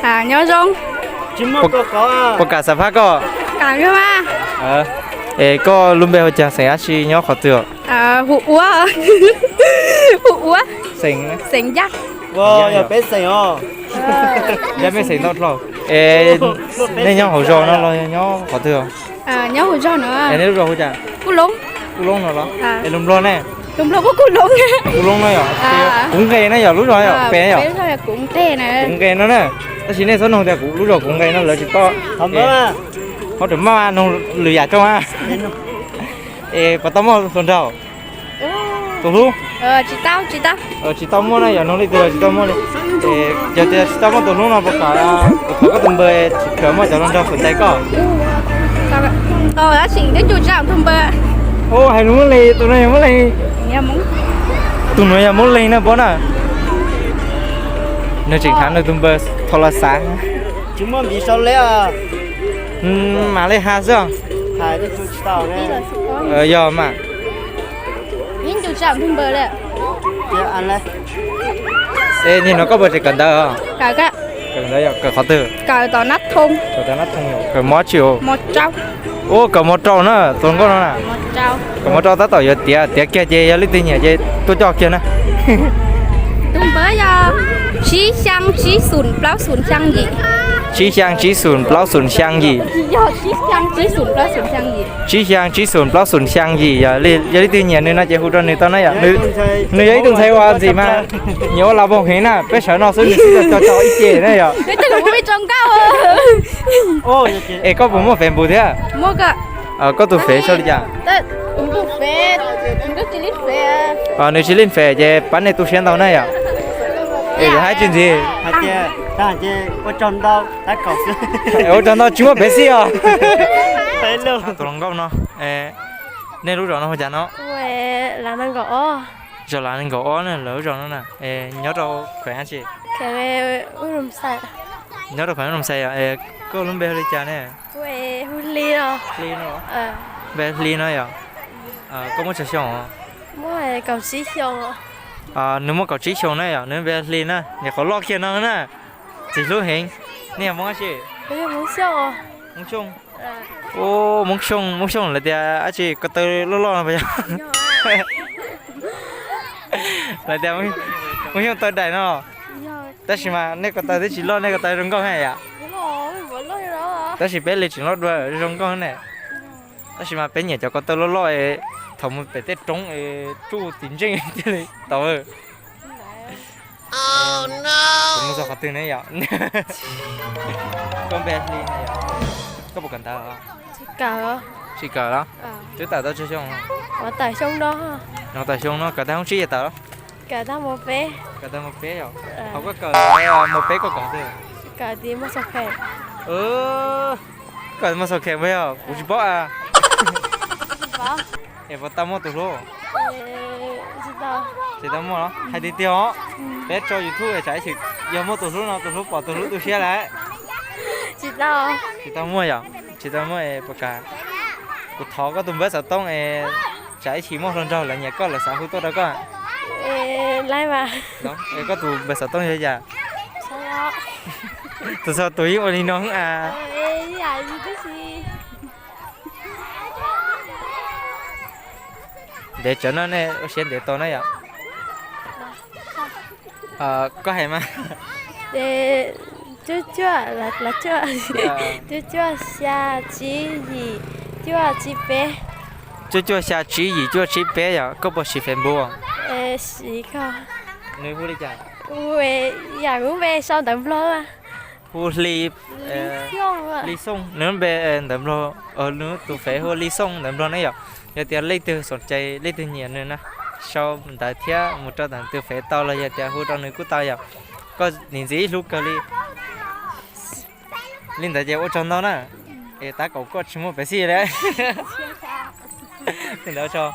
Nyob zoo. Puas kam xav phab koj? Es koj lub npe hu cas, xeem dab tsi, nyob qhov twg? Hu ua, hu ua, xeem Yaj. Yog peb xeem os. Yog peb xeem tau dlhau. Es nej nyob hauv zos no los yog nyob qhov twg? Nyob hauv zos no. Es nej lub zos hu cas? Kuj Loob. Kuj Loob no los? Es lus Nplog ne? Lus Nplog kuj Kuj Loob. Kuj Loob no yom? Kuv Nqe na yom, lub zos yom, pem yom? Kuv Nqe no na. Tab sis nej txhob nug tias kuv lub zos Kuv Nqe no lawv tsis paub. Qhov tseem maj noog lwm yam tso mas. Es puas tau muaj hluas nraug? Tus hlub? Tsis tau muaj na yom, noog leej twg tsis tau muaj li. Yog tias tsis tau muaj tus hlub no puas kam kuv thov koj tus npawb, kawm muaj cov hluas nraug sawv tais koj? Ub, hais lus Moob Leeg, tus no yog Moob Leeg. Tus no yog Moob Leeg na, paub na. Nws tseem hais nws tus npawb thov los xav. Mam li has xwb. Yog mas. Es nim no koj puas tseem kawm ntawv? Kawm ntawv yog kawm qhov twg? Kawm mob tsi? Ub, kawm mob rau na, tus hluas nkauj no na. Kawm mob rau tab tom yuav tiav, tiav kiag ces yog leej twg nyiam ces tuaj coj kiag na. Tus npawb yog tsib xyaa tsib xoom plaub xoom xyaa yim. Tsib xyaa tsib xoom plaub xoom xyaa yim. Tsib xyaa tsib xoom plaub xoom xyaa yim, yog leej twg nyiam nws no ces hu rau nws tau na yom. Nws yog ib tug ntxhais uas ntxim mas nyiam ua las voos heev na, peb sawv no xwb nws xwb tau co tau ib ce na yom. Es koj puas muaj Facebook thiab? Koj tus Fev sau li cas? Nws tsis leej Fev ces pab nej tu siab ntau na yom. Es yuav hais tsis ntxiv. Ua tsaug ntau, tsis muaj pev xij os. Tus hluas nkauj no, nej lub zos no hu cas no? Zos Lav Nees nkaum ob na, lawv lub zos no na. Nyob rau khuev dab tsi? Nyob rau khuev Noo Xais yom. Koj lub npe hu li cas ne? Hli no. Npe Hli no yom. Koj muaj tsawg xyoo? Nws muaj kaum tsib xyoo na yom, nws npe Hli na, nyuam qhuav loj kiag no na. Txiv hlub heev. Nej yog Hmoob dab tsi? Hmoob Xyooj. Ub, Hmoob Xyooj, Hmoob Xyooj lawv tias dab tsi ko taw loj loj no puas yog? Lawv tias Hmoob Xyooj taw daim no. Tab sis mas nej ko taw twb tsis loj, nej ko taw zoo nkauj heev yom. Tab sis peb li tseem loj dua, zoo nkauj ne. Tab sis mas peb nyiam cov ko taw loj loj, thaum mus pem tej roob es tsuj tim ntseej thiaj li tau. Kuv mus txog qhov twg ne yom? Koj npe Hli ne yom? Koj puas kawm ntawv? Tsis kawm los? Twb tawm tau tsawg xyoo? Tawm xyoo no, kawm tag hoob tsib ces tawm los? Kawm tag hoob peb yom? Hauv koj kawm hoob peb koj kawm twg? Kawm Mos Txos Khem puas yog? Kuv tsis paub a. Es puas tau muaj tus hlub? Tsis tau muaj los? Hais tiag tiag os. Peb tso YouTube tsam ib chim yog muaj tus hlub no tus hlub pom tus hlub tu siab lawm. Tsis tau muaj yom? Tsis tau muaj es puas kam kuv thov koj tus npawb xov tooj es tsam ib chim muaj hluas nraug lawv nyiam koj lawv xav hu tuaj rau koj? Koj tus npawb xov tooj yog yam? Tus txog tus yeej ua li no a. Ntev tsawv no nej ua siab ntev tau na yom. Koj hais mas. Cuaj cuaj, cuaj cuaj xya tsib yim cuaj tsib peb. Cuaj cuaj xya tsib yim cuaj tsib peb yom. Koj puas siv Facebook? Siv koj. Nws hu li cas? Yam kuv npe sau ntawv Nplog. Hu Hli, Hli Xooj, nws lub npe ntawv Nplog, nws tus Fev hu Hli Xooj ntawv Nplog ne yom. Yog tias leej twg xoom cai leej twg nyiam nws na, sau ntawv thiab mus rau ntawm tus Fev tau los yog tias hu rau nws kuj tau yom. Koj nim ntxiv ib hlub kawg li. Li ntawd ces ua tsaug ntau na. Es tab kaum koj tsis muaj pev xij li. Li ntawd tso.